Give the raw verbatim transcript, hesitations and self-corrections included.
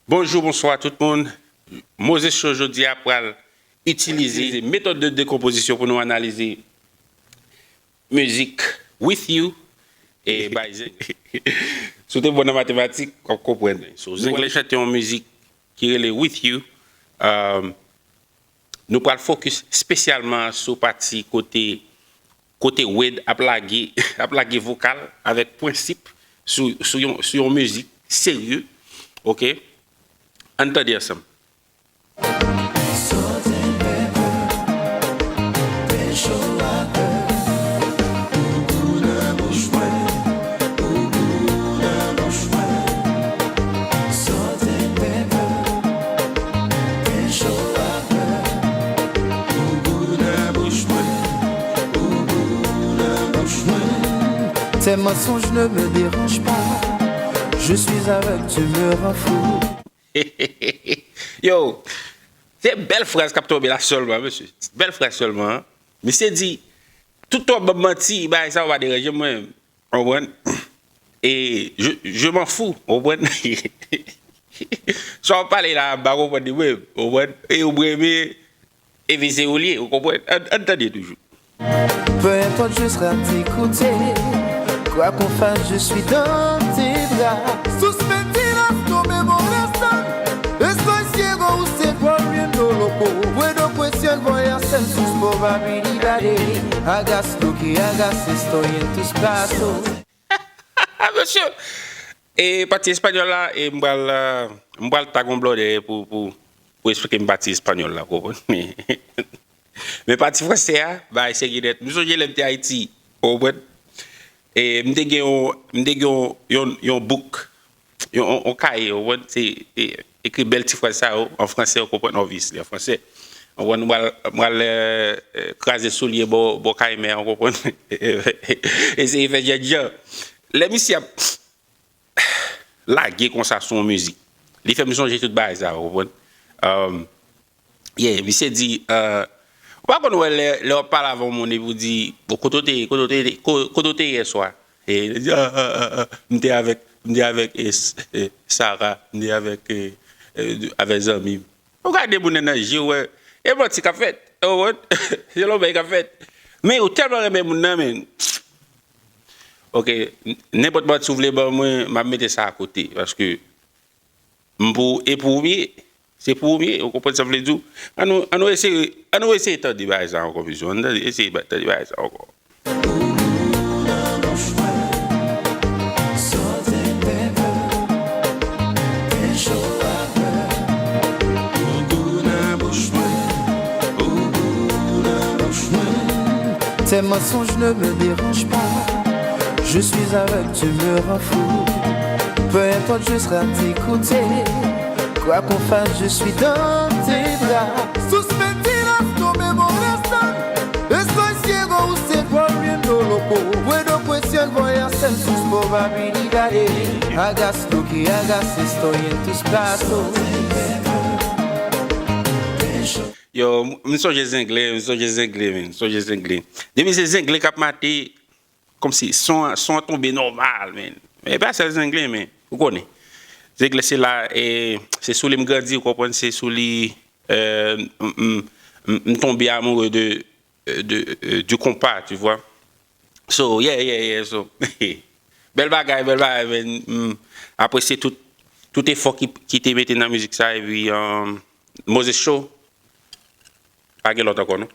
Bonjou, bonswa tout moun. Moses Show jodi a pral itilize metòd de dekonpozisyon pou nou analize mizik With You e by Zenglen. Si w te bon nan matematik, w ap konprann. So, Zenglen chante yon mizik ki rele With You. Um, nou pral fokis espesyalman sou pati kote kote Wade ap lage ap lage vokal avèk prensip sou sou yon sou yon mizik serye. Oke, ann tande ansanm. Tes mensonges ne me dérangent pas. Je suis aveugle, tu me rends fou. Yo, se bèl fraz k ap tonbe la sèlman, mesye. Bèl fraz sèlman. Misye di, tout tan w ap ban m manti, bagay sa yo pa deranje mwen. Ou konprann? E je, je m'en fous, ou konprann? Sa w ap pale la, m pa konprann li menm, ou konprann? E ou renmen, epi se ou l ye, ou konprann? Ann, ann tande toujou. Peu importe, je serai à tes côtés. Quoi qu'on fasse, je suis dans tes bras. Suspendí las tobe molestan. Estoy ciego, usted volviendo loco. Puedo cuestión, voy a hacer sus probabilidades. Hagas lo que hagas, estoy en tus brazos. Ah, mesye! E pati espanyòl la, e m pral, euh, m pral tag yon blòdè pou, pou, pou eksplike m pati espanyòl la, ou konprann? Men pati fransè a, bagay serye nèt. M sonje lè m te Ayiti, ou konprann? E m te gen yon, m te gen yon, yon, yon bouk, yon, yon, yon kaye, ou konprann? Se, e, ekri bèl ti fraz sa yo an fransè, ou konprann? Obviously, an fransè. Ou konprann? M pral, m pral, euh, euh, kraze soulye bò, bò kay mè a, ou konprann? Eseye fè jènjan. Lè misye ap lage konsa sou yon mizik, li fè m sonje tout bagay sa, ou konprann? Um, yeah, misye di, euh, ou pa konn wè lè, lè w ap pale avè yon moun epi w di, bon, kote w te, kote w te, ko- kote w te yè swa? E li di, ah, ah, ah, ah, m te avèk, m te avèk, eh, S- eh, Sarah, m te avèk, eh, eh, avèk zanmi m. Ou gade moun nan nan je w, wè, e manti k ap fèt, ou konprann? Se lonbèy k ap fèt. Men ou tèlman renmen moun nan, men. Oke, n- nenpòt manti w vle ban mwen, m ap mete sa akote, paske m pou, e pou ou m ye, se pou ou m ye, ou konprann sa m vle di w? Ann nou, ann nou eseye, ann nou eseye tande bagay sa ankò, mesye, ann tande, eseye ba- tande bagay sa ankò. Tes mensonges ne me dérangent pas. Je suis aveugle, tu me rends fou. Peu importe, je serai à tes côtés. Quoi qu'on fasse, je suis dans tes bras. Suspendí las tobe molestan. Estoy ciego, usted volviendo loco. Puedo cuestión, voy a hacer sus probabilidades. Hagas lo que hagas, estoy en tus brazos. Yo, m sonje Zenglen, m sonje Zenglen, men, m sonje Zenglen. Depi se Zenglen k ap mate, kòmsi son an, son an tonbe nòmal, men. Men e pa sèl Zenglen, men, ou konnen. Zenglen se la, e, se sou li m grandi, ou konprann, se sou li, euh, m, m, m, m tonbe amoureux de, de, euh, du compas, tu vois. So, yeah, yeah, yeah, so. Bèl bagay, bèl bagay, men. M apresye tout, tout efò ki, ki te mete nan mizik sa, epi, euh, Moses Show, pa gen lòt ankò, non?